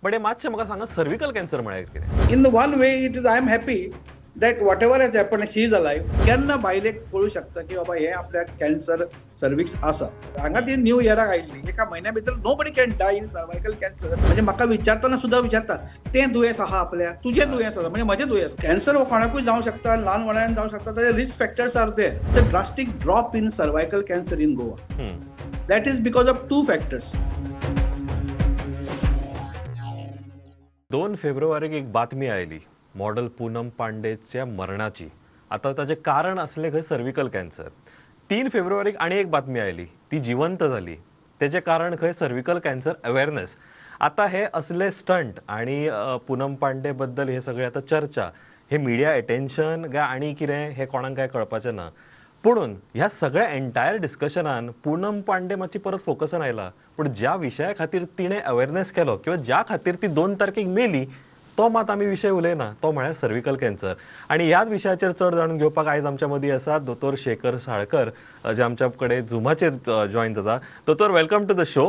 But हे मातशें म्हाका सांगा, सर्विकल कॅन्सर म्हळ्यार कितें? In one way it is, I am happy that whatever has happen, she is alive. केन्ना बायलेक कळूं शकता की बाबा हे आपल्याक कॅन्सर सर्विक्स आसा. हांगा ती न्यू इयराक आयिल्ली, एका म्हयन्या भितर nobody can die in cervical cancer. म्हणजे म्हाका विचारतना सुद्दां विचारता, तें दुयेंस आहा आपल्याक, तुजें दुयेंस आसा, म्हणजे म्हजें दुयेंस. कॅन्सर हो कोणाकूय जावं शकता, ल्हान वयान जावं शकता. ताचे risk factors are there. The drastic drop in cervical cancer in Goa, that is because of two factors. 2 फेब्रुवारीक एक बातमी आयली मॉडल पूनम पांडेच्या मरणाची. आता ताचें कारण आसलें खंय सर्विकल कॅन्सर. 3 फेब्रुवारीक आनी एक बातमी आयली, ती जिवंत जाली, तेचें कारण खंय सर्विकल कॅन्सर अवेरनेस. आतां हे असले स्टंट आनी पूनम पांडे बद्दल हे सगळे आतां चर्चा, हे मिडिया एटेन्शन काय आनी कितें हें कोणाक काय कळपाचें ना. पुणून ह्या सगळ्या एंटायर डिस्कशनान पूनम पांडे मातशी परत फोकसान आयला, पूण ज्या विशया खातीर तिणें अवेरनेस केलो किंवा ज्या खातीर ती 2 तारखेक मेली तो मात आमी विशय उलयना, तो म्हळ्यार सर्विकल कॅन्सर. आनी ह्याच विशयाचेर चड जाणून घेवपाक आयज आमच्या मदीं आसा दोतोर शेखर साळकर, जे आमच्या कडेन झुमाचेर जॉयन जाता. दोतोर, welcome to the show.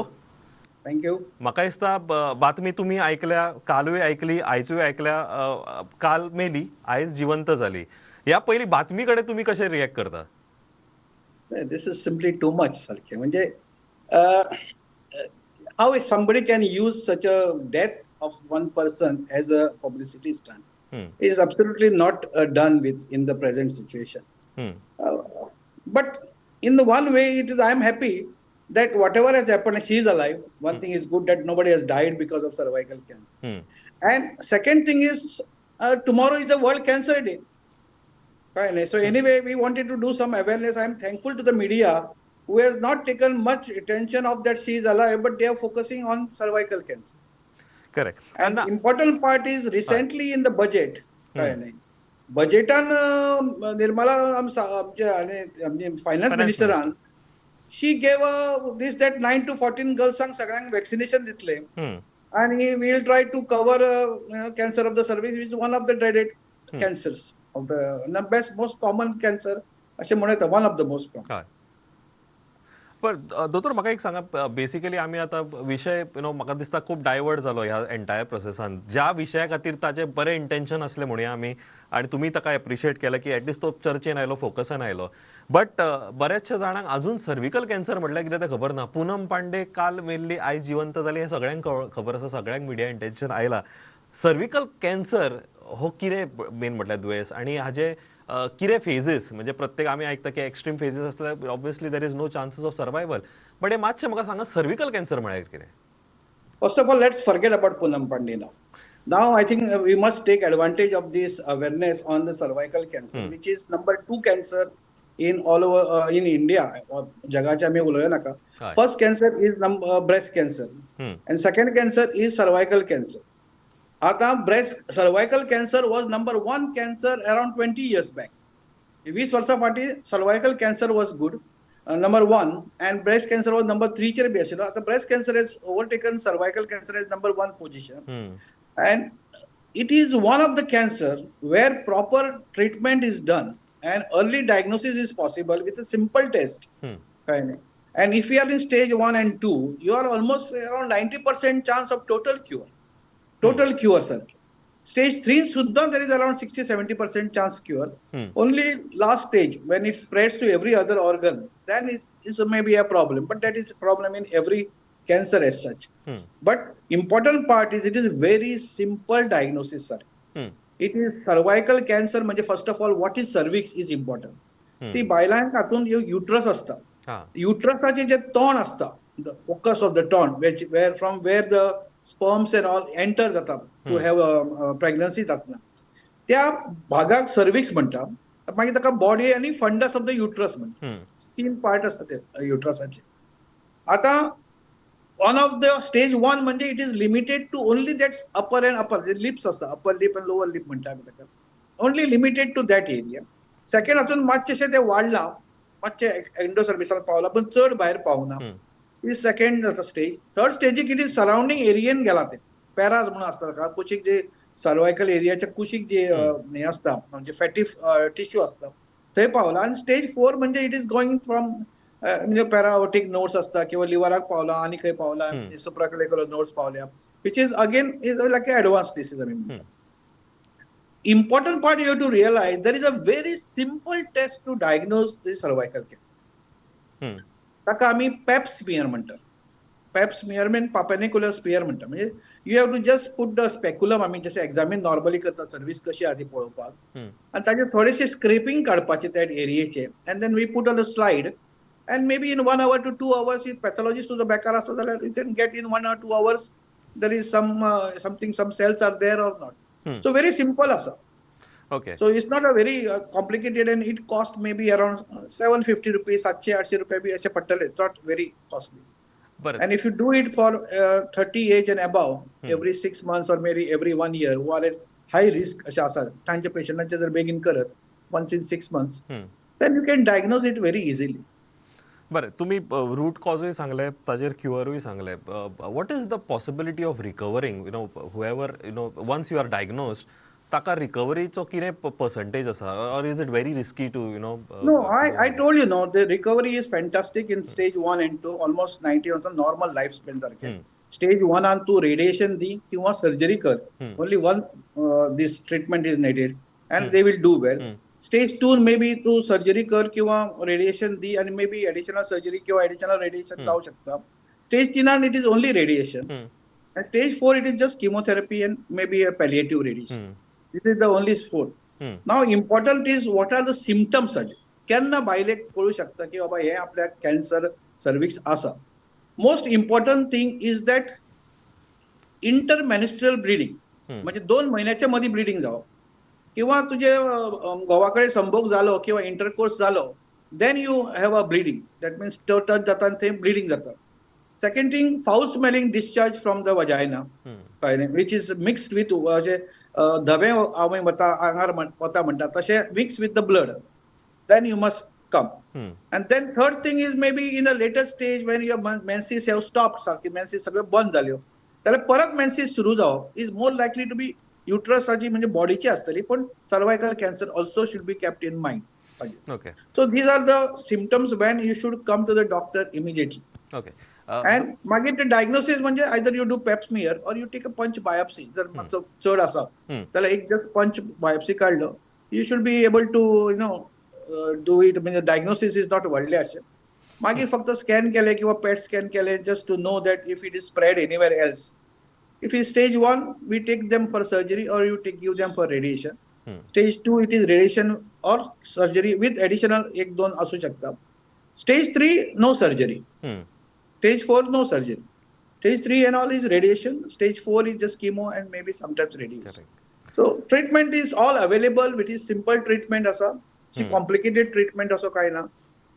Thank you. म्हाका दिसता बातमी तुमी आयकल्या, कालूय आयकली, आयजूय आयकल्या. काल मेली, आयज जिवंत जाली. ह्या पयली बातमी कडेन तुमी कशें रिएक्ट करता? This is simply too much सारकें. म्हणजे how somebody can use such a death of one person as a publicity stunt is absolutely not done with in the present situation. But in the one way it is, I am happy that whatever has happened, she is alive. One thing is good that nobody has died because of cervical cancer. And second thing is, tomorrow is the World Cancer Day. So anyway, we wanted to do some awareness. I am thankful to the media who has not taken much attention of that she is alive, but they are focusing on cervical cancer. Correct. And important part is recently in the budget, बजेटान Nirmala आमचे finance मिनिस्टरान, she gave this that 9 to 14 गर्ल्सांक सगळ्यांक vaccination दितले आणि we will try to cover cancer of the cervix, is one of the dreaded cancers of the best most common cancer अशें म्हणूं येता, one of the most common. पण दोतोर म्हाका एक सांगा, बेसिकली आमी आतां विशय you know म्हाका दिसता खूब डायवर्ट जालो ह्या एंटायर प्रोसेसान. ज्या विशया खातीर ताजें बरें इंटेन्शन आसलें म्हणया आमी, आनी तुमी ताका एप्रिशिएट केलें की एटलिस्ट तो चर्चेन आयलो, फोकसान आयलो. बट बऱ्याचशा जाणांक अजून सर्विकल कॅन्सर म्हटल्यार कितें तें खबर ना. पूनम पांडे काल मेल्ली, आयज जिवंत जाली हें सगळ्यांक खबर आसा, सगळ्यांक मिडिया इंटेन्शन आयला. सर्विकल कॅन्सर हो कितें मेन म्हटल्यार दुयेंस आनी हाजे कितें फेजीस, म्हणजे प्रत्येक आमी आयकता की एक्स्ट्रीम फेजीस आसल्यार obviously there is no chances of survival. But हे मातशें म्हाका सांगा, सर्विकल कॅन्सर म्हळ्यार कितें? First of all, let's forget about Poonam Pandey now. Now I think we must take advantage of this awareness on the cervical cancer, which is number 2 cancer in all over in India. जगाच्या आमी उलोवया नाका. First cancer is breast cancer and second cancer is cervical cancer. आता breast cervical cancer was number 1 cancer around 20 years back. 20 वर्सां फाटीं cervical cancer was good number 1 and breast cancer was number 3 चेर बी आशिल्लो. आतां breast cancer has overtaken cervical cancer as number 1 position. And it is one of the cancer where proper treatment is done and early diagnosis is possible with a simple test. And if you are in stage 1 and 2, you are almost around 90% chance of total cure. Total cure, sir. Stage 3 सुद्धा there is around 60-70% chance cure. Only last stage, when it spreads to every other organ, then it is maybe a problem. But that is a problem in every cancer as such. But important part is it is very simple diagnosis, sir. It is cervical cancer. म्हणजे first of all, what is cervix is important. See, बायलांक हातून uterus असता. युट्रसाचे जे तोंड असता, the focus of the तोंड, which where from where the sperms and all enter जाता to have a pregnancy जातना, त्या भागाक सर्विक्स म्हणटा. मागीर ताका बॉडी आनी फंडस ऑफ the uterus म्हणटा. 3 पार्ट असता ते युट्रसाचे. आतां one of the stage 1 म्हणजे it is limited to only that upper and upper lips असता, upper lip and lower lip म्हणटा आमी ताका, only limited to that area. Second हातून मातशें तें वाडलां, मातशें एंडोसर्विसाक पावलां पण चड भायर पावना, is second जाता स्टेज. थर्ड स्टेजीक it is surrounding एरियेन गेला, ते पॅराज म्हणून आसता ताका, कुशीक जे सर्वायकल एरियाच्या कुशीक जे हें आसता म्हणजे फॅटी टिश्यू आसता थंय पावला. आनी स्टेज 4 म्हणजे it is going from म्हणजे पॅराओटिक नोड्स आसता किंवा लिव्हराक पावला आनी खंय पावला, सुप्राक्लेक्युलर नोड्स पावल्या. which is again is like a advance disease आमी म्हणटा. Important part you have to realize, there is a very simple test to diagnose the cervical cancer. ताका आमी पेप स्मियर म्हणटात. Pap smear mean Papanicolaou smear म्हणटा. म्हणजे you have to just put the speculum, आमी जशें examine normally करता service कशी आहा ती पळोवपाक, आनी ताजेर थोडेशें स्क्रेपिंग काडपाचें त्या एरियेचें, and then we put on a slide, and maybe in 1 hour to 2 hours if pathologist तुजो बेकार आसता जाल्यार you can get in 1 or 2 hours there is some something, some cells are there or not. So very simple आसा. Okay. So it's not a very complicated, and it cost maybe around 750 rupees, 700-800 रुपये बी अशें पडटले. It's not very costly. बरें. And if you do it for 30 age and above, every 6 months or maybe every 1 year, who are at high risk अशें आसा तांच्या पेशंटांचे जर बेगीन करत once in 6 months, then you can diagnose it very easily. बरें, तुमी route कॉजूय सांगले, ताजेर क्युअरूय सांगले. What is the possibility of recovering, you know, whoever, you know, once you are diagnosed, ताका रिकवरीचो कितें पर्संटेज आसा, or is it very risky to, you know? No, I told you, no, the recovery is fantastic in stage 1 and 2, almost 90% normal life span सारकें. Stage 1 आन तूं radiation दी किंवा surgery कर, only one this treatment is needed and they will do well. Stage 2 maybe तूं surgery कर किंवा radiation दी आणि may be additional surgery किंवा एडिशनल रेडिएशन जावं शकता. Stage 3 it is only radiation, and stage 4 it is just chemotherapy and maybe a palliative radiation. This is the only 4. Now important is what are the symptoms ताजे, केन्ना बायलेक कळूं शकता की बाबा हे आपल्याक कॅन्सर सर्विक्स आसा. Most important thing is that intermenstrual bleeding, म्हणजे 2 म्हयन्याच्या मदीं ब्लिडींग जावप, किंवा तुजे घोवा कडेन संभोग जालो किंवा इंटरकोर्स जालो, then you have a bleeding, that means touch जाता आनी थंय ब्लिडींग जाता. Second thing, foul smelling discharge from the vagina, कळ्ळें, which is mixed with अशें धवें आमी वता आंगार वता म्हणटा तशें mix with the blood, then you must come. And then third thing is maybe in a later stage when your menses have stop, सारकी मेन्सीस सगळ्यो बंद जाल्यो जाल्यार परत मेन्सीस सुरू जावप is more likely to be युट्रसाची म्हणजे बॉडीची आसतली, पण cervical cancer also should be kept in mind. Okay. So these are the symptoms when you should come to the doctor immediately. Okay. And मागीर ते डायग्नोसिस म्हणजे either you do pap smear or you take a punch biopsy. जर मातसो चड आसा जाल्यार एक just पंच बायोप्सी काडलो, you should be able to you know do it. म्हणजे डायग्नोसिस is not व्हडलें अशें. मागीर फक्त स्कॅन केलें किंवा पेट स्कॅन केलें just to know that if it is spread anywhere else. If it's stage 1, we take them for surgery or you give them for radiation. Stage 2, it is radiation or surgery with additional 1-2 asu shakta. Stage 3, no surgery. Stage 4, no surgery. Stage 3 and all is radiation. Stage 4 is just chemo and maybe sometimes radiation. Correct. So treatment is all available, which is simple treatment asa, complicated treatment aso kai na.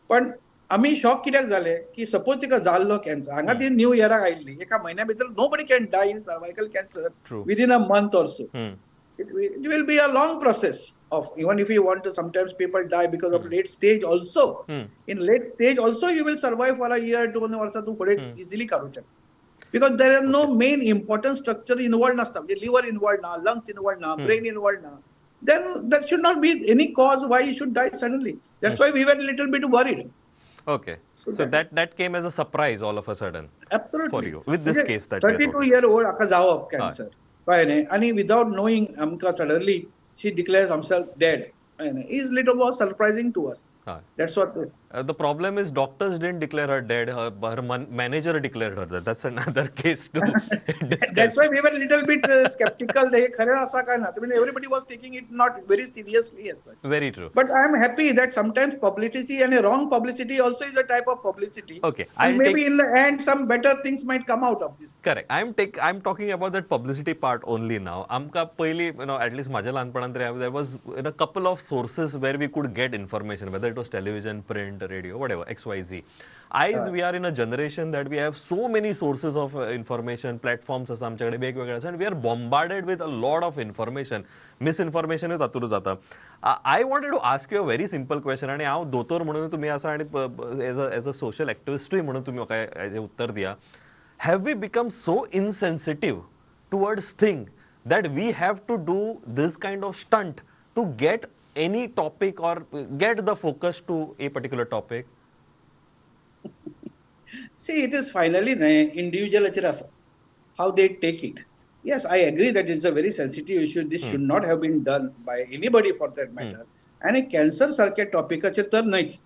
पण आमी shock कित्याक जाले की suppose तिका जाल्लो cancer, हांगा ती new इयराक आयिल्ली, एका म्हयन्या भितर nobody can die in cervical cancer within a month or so. It will be a long process of, even if you want to, sometimes people die because of late stage also. In late stage also you will survive for a year, 2 वर्सां तूं फुडें easily काडूंक शकता, because there are no main important structure involve नासता, म्हणजे liver involve ना, lungs involve ना, brain involve ना, then there should not be any cause why you should die suddenly. That's why we were little bit worried. Okay. So that came as a surprise all of a sudden. Absolutely. For you with this case that 32-year-old हाका जावप cancer, कळ्ळें न्ही, आनी without knowing आमकां suddenly she declares herself dead, is little was surprising to us. That's what the problem is. Doctors didn't declare her dead. Her manager declared her dead. That's another case to discuss. That's why we were little bit skeptical. हे खरें आसा काय ना? I mean, everybody was taking it not very seriously as such. Very true. But I am happy that sometimes publicity and a wrong publicity also is a type of publicity. Okay. And maybe in the end some better things might come out of this. Correct. I'm talking about that publicity part only now. आमकां पयलीं, you know, at least म्हाज्या ल्हानपणांत तरी there was a couple of sources where we could get information, whether it was television, print, radio, whatever, XYZ. We are in a generation that we have so many sources of information, platforms आसा आमच्याकडे वेगवेगळे आसा, and we are bombarded with a lot of information. Misinformation तातूंत जाता. I wanted to ask you a very simple question, आनी हांव दोतोर म्हणून तुमी आसा आनी एज अ सोशल एक्टिविस्टूय म्हणून तुमी म्हाका हेजें उत्तर दिया. Have we become so insensitive towards thing that we have to do this kind of stunt to get any topic or get the focus to a particular topic? See, it is finally न्हय इंडिविज्युअलाचेर आसा. how they take it. Yes, I agree that it's a very sensitive issue. This should not have been done by anybody for that matter. आनी cancer सारक्या टॉपिकाचेर तर न्हयच,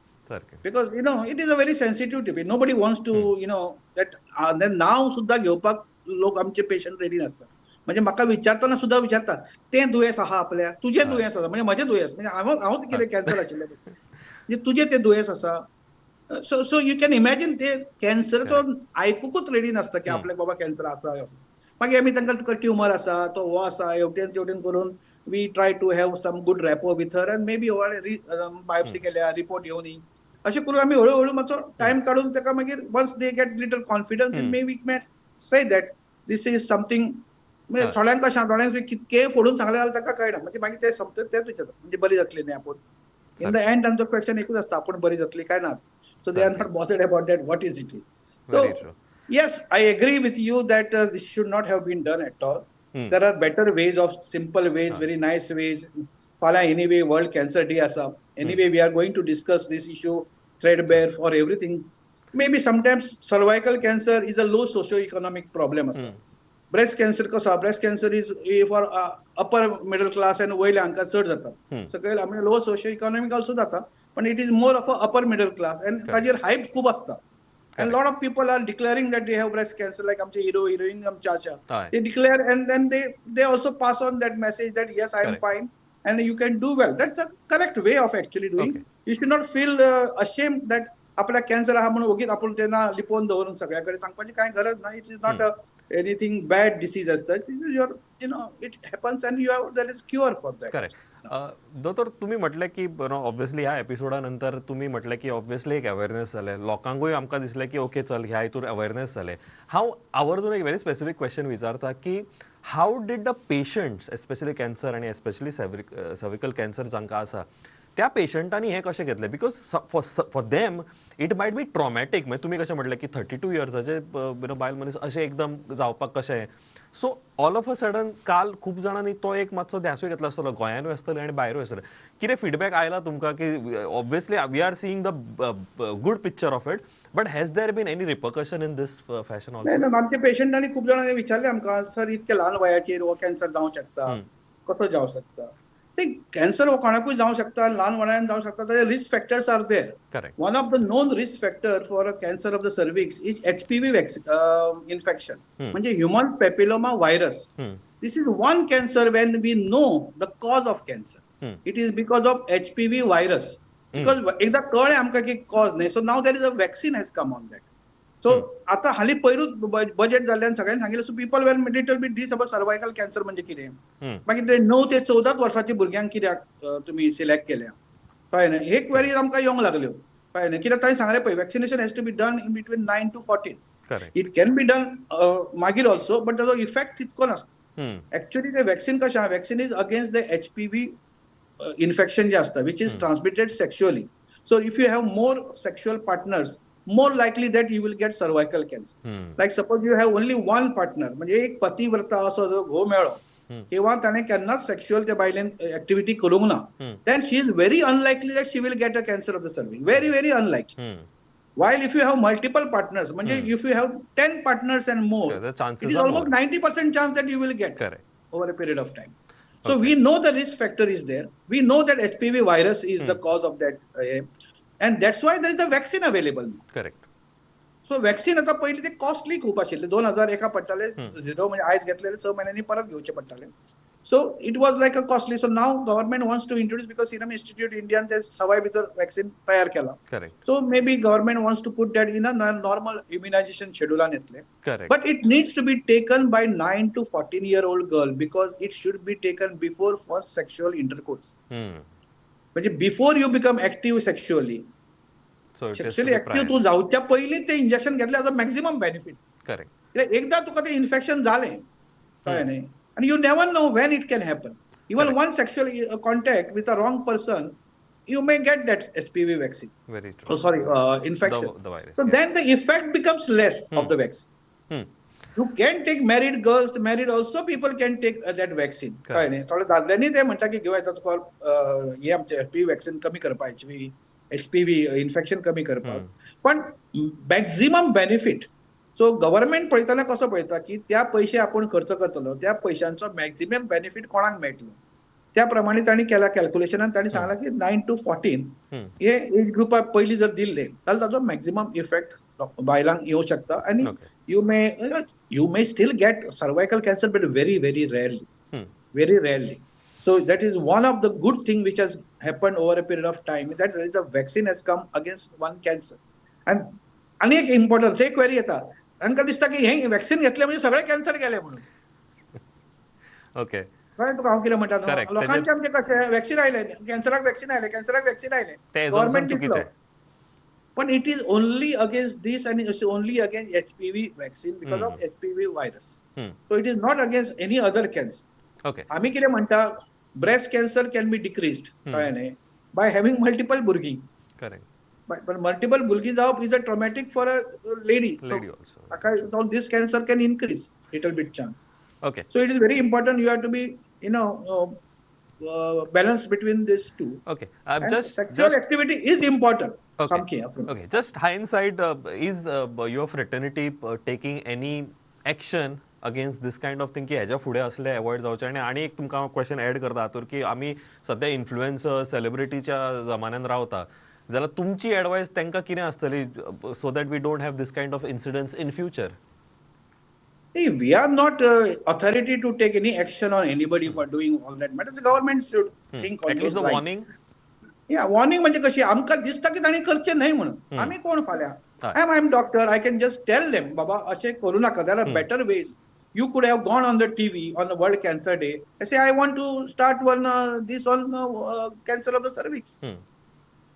because you know it is a very sensitive topic. Nobody wants to you know that. नांव सुद्दां घेवपाक लोक आमचे patient ready नासता. म्हणजे म्हाका विचारतना सुद्दां विचारता, तें दुयेंस आहा आपल्याक, तुजें दुयेंस आसा, म्हणजे म्हजें दुयेंस, म्हणजे हांव कितें कॅन्सर आशिल्लें, म्हणजे तुजें तें दुयेंस आसा. So so you can imagine ते कॅन्सर तो आयकुकूच रेडी नासता की आपल्याक बाबा कॅन्सर आसा. मागीर आमी तांकां तुका ट्युमर आसा, तो हो आसा, हेवटेन तेवटेन करून we try to have some good rapport with her and maybe biopsy केल्या, रिपोर्ट येवनी, अशें करून आमी हळू हळू मातसो टायम काडून ताका मागीर once they get little confidence in may we may say that this is something. म्हणजे थोड्यांक कशें, थोड्यांक कितकेय फोडून सांगलें जाल्यार ताका कळना, म्हणजे मागीर ते सोंपता तेच विचारता, म्हणजे बरी जातली न्ही आपूण. इन the end तांचो क्वेश्चन एकूच आसता, आपूण बरी जातली काय ना. So they are not bothered about that what is it is. So yes, I agree with you that this should not have been done at all. There are better ways of simple ways, very nice ways. फाल्यां anyway World Cancer Day आसा. Anyway we are going to discuss this issue threadbare for everything. Maybe sometimes cervical cancer is a low socio economic problem आसा. Breast cancer कसो, breast cancer is for upper middle class आनी वयल्या हांकां चड जाता, सकयल आमी लो सोशियो इकॉनॉमीक ऑल्सो जाता, पण it is more of a upper middle class and ताजेर हायप खूब आसता. And lot of people are declaring that they have breast cancer, like आमचे हिरो हिरोईन आमचे आसा, they declare and then they also pass on that message that yes I am fine and you can do well. That's the correct way of actually doing. You should not feel ashamed that आपल्याक cancer आहा म्हणून ओगीच आपूण तेन्ना लिपोवन दवरून सगळ्या कडेन सांगपाची कांय गरज ना. It is not a anything bad disease as such. Your you know it happens and you have there is cure for that. Correct. दोतोर, तुम्ही म्हटलें की ऑब्वियसली ह्या एपिसोडा नंतर तुम्ही म्हटलें की ऑब्वियसली एक अवेअरनेस जालें, लोकांकूय आमकां दिसलें की ओके चल ह्या हितूर अवेअरनेस जालें. हांव आवर्जून एक व्हेरी स्पेसिफीक क्वेश्चन विचारता की how did the patients, especially cancer आनी एस्पेशली सर्विकल कॅन्सर जांकां आसा त्या पेशंटांनी हें कशें घेतलें? Because for them it might be traumatic. मागीर तुमी कशें म्हटलें की 32 इयर्साचे you know बायल मनीस अशें एकदम जावपाक कशें? So all of a sudden काल खूब जाणांनी तो एक मातसो ध्यासूय घेतलो आसतलो, गोंयानूय आसतले आनी भायरूय आसतले. कितें फिडबॅक आयला तुमकां की obviously we are seeing the good picture of it, but has there been any repercussion in this fashion also? ना, आमच्या पेशंटांनी खूब जाणांनी विचारलें आमकां, सर इतके ल्हान वयाचेर हो कॅन्सर जावंक शकता, कसो जावंक शकता? ते कॅन्सर हो कोणाकूय जावंक शकता, ल्हान वयान जावंक शकता. ताजे risk factors are there. Correct. One of the known risk factor for a cancer of the cervix is HPV infection, म्हणजे human papilloma virus. This is one cancer when we know the cause of cancer. It is because of HPV virus. Because एकदा कळ्ळें आमकां की cause न्हय, so now there is a vaccine has come on that. So आतां हालीं पयरूच budget जाल्ल्यान सगळ्यांनी सांगिल्लें, so people were little bit this about cervical cancer म्हणजे कितें. मागीर ते 9 ते 14 वर्साच्या भुरग्यांक कित्याक तुमी सिलेक्ट केल्या, कळ्ळें न्हय? हे क्वेरीज आमकां येवंक लागल्यो, कळ्ळें न्हय? कित्याक तांणी सांगलें पळय, vaccination has to be done in between 9 to 14. It can be done मागीर ऑल्सो, बट ताजो इफेक्ट तितको नासता. एक्चुअली ते वॅक्सिन कशें आहा, vaccine is against the HPV infection जे आसता, which is transmitted sexually. So if you have more sexual partners, more likely that you will get cervical cancer. Like suppose you have only one partner, म्हणजे एक पतिव्रता असो जो घोव मेळ्ळो किंवा ताणें केन्नाच सेक्शुअल त्या बायलेन एक्टिविटी करूंक ना, then she is very unlikely that she will get a cancer of the cervix. Very very unlikely. While if you have multiple partners, म्हणजे if you have 10 partners and more, it is almost 90% chance that you will get over a period of time. So we know the risk factor is there. We know that HPV virus is the cause of that, and that's why there is a vaccine available now. Correct. So vaccine आता पयलीं ते costly खूब आशिल्ले, 2000 एका पडटाले, zero म्हणजे आयज घेतलेले 6 म्हयन्यांनी परत घेवचे पडटाले. So it was like a costly. So now government wants to introduce, because Serum Institute Indian ते सवाय भितर वॅक्सिन तयार केला. Correct. So maybe government wants to put that in a normal immunization शेड्युलान येतले. Correct. But it needs to be taken by 9 to 14 year old girl, because it should be taken before first sexual intercourse. म्हणजे before you become active sexually. Sexually active तूं जावच्या पयलीं ते injection घेतलें हाजो maximum benefit. Correct. एकदां तुका तें इन्फेक्शन जालें, कळ्ळें न्ही, and you never know when it can happen. Even one sexual contact with a wrong person, you may get that HPV vaccine. Very true. Oh, sorry, infection. The virus. So then the effect becomes less of the vaccine. You can take married girls, married also people can take that vaccine. कळ्ळें न्ही? थोडे दादल्यांनी ते म्हणटा की घेवं येता तुका हे आमचे एचपीव्ही वॅक्सिन कमी करपाक, एचपीव्ही इन्फेक्शन कमी करपाक, पण मॅक्झिमम बेनिफीट सो गव्हर्मेंट पळयतना कसो पळयता की त्या पयशे आपूण खर्च करतलो त्या पयशांचो मॅक्झिमम बेनिफीट कोणाक मेळटलो, त्या प्रमाणे तांणी केला कॅल्क्युलेशन. तांणी सांगला की 9 to 14 हे एज ग्रुपाक पयलीं जर दिल्ले जाल्यार ताचो मॅक्झिमम इफेक्ट बायलांक येवं शकता आनी you may still get cervical cancer, but very, very rarely, very rarely. So that is one of the good thing which has happened over a period of time, that there is a vaccine has come against one cancer. And आनी एक important एक query येता, तांकां दिसता की हे vaccine घेतले म्हणजे सगळे कॅन्सर गेले म्हणून. कळ्ळें तुका हांव कितें म्हणटा? Correct. लोकांचे आमचे कशें, वॅक्सिन आयलें कॅन्सराक, वॅक्सिन आयलें कॅन्सराक, वॅक्सिन आयलें. ते assumption government चुकीचें. पण it is only against this and it's only against HPV vaccine because of HPV virus. So it is not against any other cancer. आम्ही कितें म्हणटा, breast cancer can be decreased, कळ्ळें न्ही, बाय having multiple भुरगीं. पण multiple भुरगीं जावप is a traumatic for a lady. Lady also. This cancer can increase little bit chance. So it is very important, you have to be balance between this two. And just sexual just activity is important. सामकी. Okay, just hindsight, is your fraternity taking any action against this kind of thing की हेज्या फुडें असले avoid जावचे? आनी आनी एक तुमकां हांव क्वेश्चन एड करता हातूर की आमी सद्या इन्फ्लुएन्सर सेलिब्रिटीच्या जमान्यान रावता, जाल्यार तुमची एडवायस तांकां कितें आसतली so that we don't have this kind of incidents in future? Hey, we are not authority to take any action on anybody for doing all that matters. The government should think on at least those the lines. Warning. Yeah, warning म्हणजे कशी, आमकां दिसता की तांणी करचें न्हय म्हणून. आमी कोण फाल्यां? I am doctor, I can just tell them, बाबा, अशें करूं नाका, there are better ways. You could have gone on the TV on the World Cancer Day. I say, I want to start one this on cancer of the cervix.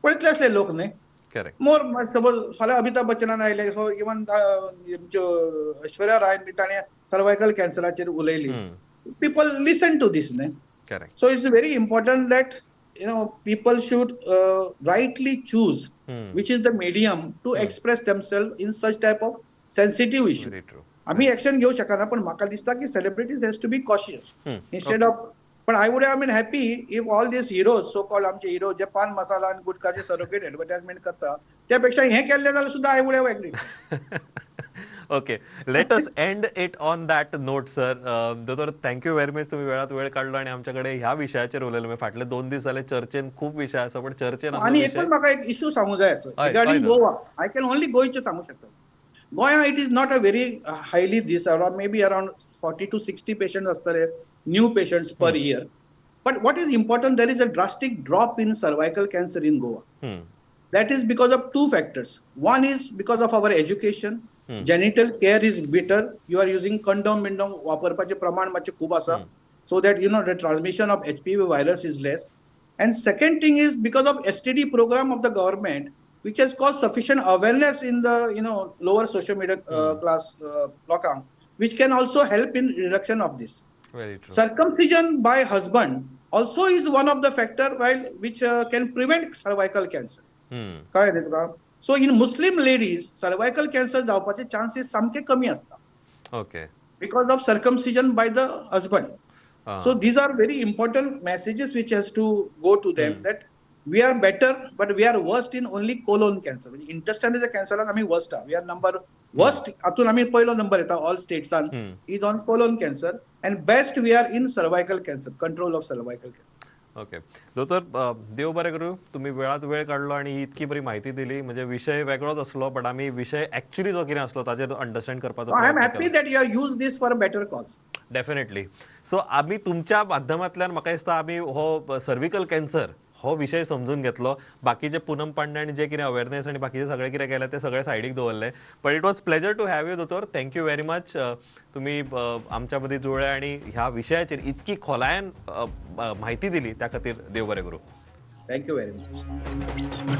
पळयतले असले लोक न्ही. Correct मोर suppose फाल्यां अमिताभ बच्चनान आयले, so even Aishwarya Ryan बी ताणें cervical कॅन्सराचेर उलयली, people listen to this न्ही. Correct So it's very important that people should rightly choose which is the medium to express themselves in such type of sensitive issue. Very true. आम्ही action घेऊ शकना, पण म्हाका दिसता की celebrities has to be cautious instead of. पण I would have been happy if all these heroes, so called आमचे hero जे पान मसाला आणि गुटखाचे सरोगेट ऍडव्हर्टायजमेंट करता, त्यापेक्षा हे केल्ले जाल्यार सुद्धा I would have agree. Okay, let us end it on that note, sir. दोतोर, thank you very much. तुम्ही वेळात वेळ काढलो आणि आमच्याकडे ह्या विशयाचेर उलयलो. म्हणजे फाटले 2 दीस जाले चर्चेन खूप विशय आसा, पण चर्चेन आमचो आणि विशय एकूण म्हाका एक इश्यू सांगू जाय regarding Goa. I can only गोंयचे सांगू शकता. गोंया it is not a very highly this, around maybe around 40 to 60 patient आसतले, new patients per year. But what is important, there is a drastic drop in cervical cancer in Goa. That is because of two factors. One is because of our education. Genital care is better. You are using condom, Bindam वापरपाचें प्रमाण मातशें खूब आसा, so that the transmission of HPV virus is less. And second thing is because of STD program of the government, which has caused sufficient awareness in the lower socio middle class लोकांक, which can also help in reduction of this. Very true. Circumcision by husband also is one of the factor while which can prevent cervical cancer. कळ्ळें न्ही तुका? So in Muslim ladies cervical cancer जावपाचे chances सामके कमी आसता because of circumcision by the husband. So these are very important messages which has to go to them, that we are better, but we are worst in only colon cancer. म्हणजे इंटेस्टायनच्या कॅन्सरान आमी worst आहा. We are number worst, हातून आमी पयलो number येता all स्टेट्सान is on colon cancer, and best we are in cervical cancer, control of cervical cancer. Okay दोतोर, देव बरें करूं, तुम्ही वेळात वेळ काडलो आणि ही इतकी बरी माहिती दिली. म्हणजे विशय वेगळोच असलो, बट आमी विशय एक्चुअली जो कितें आसलो ताजेर अंडरस्टँड करपाचो I am प्रयत्न happy that you have use this for a better cause. Definitely. So आमी तुमच्या माध्यमांतल्यान म्हाका दिसता आमी हो सर्विकल कॅन्सर हो विशय समजून घेतलो. बाकीचे पुनम पांडे आनी जे कितें अवेरनेस आनी बाकीचे सगळे कितें केलें ते सगळे सायडीक दवरले, but it was pleasure to have you, दोतोर. Thank you very much. तुमी आमच्या मदीं जुळ्ळे आनी ह्या विशयाचेर इतकी खोलायेन म्हायती दिली, त्या खातीर देव बरें करूं. Thank you very much.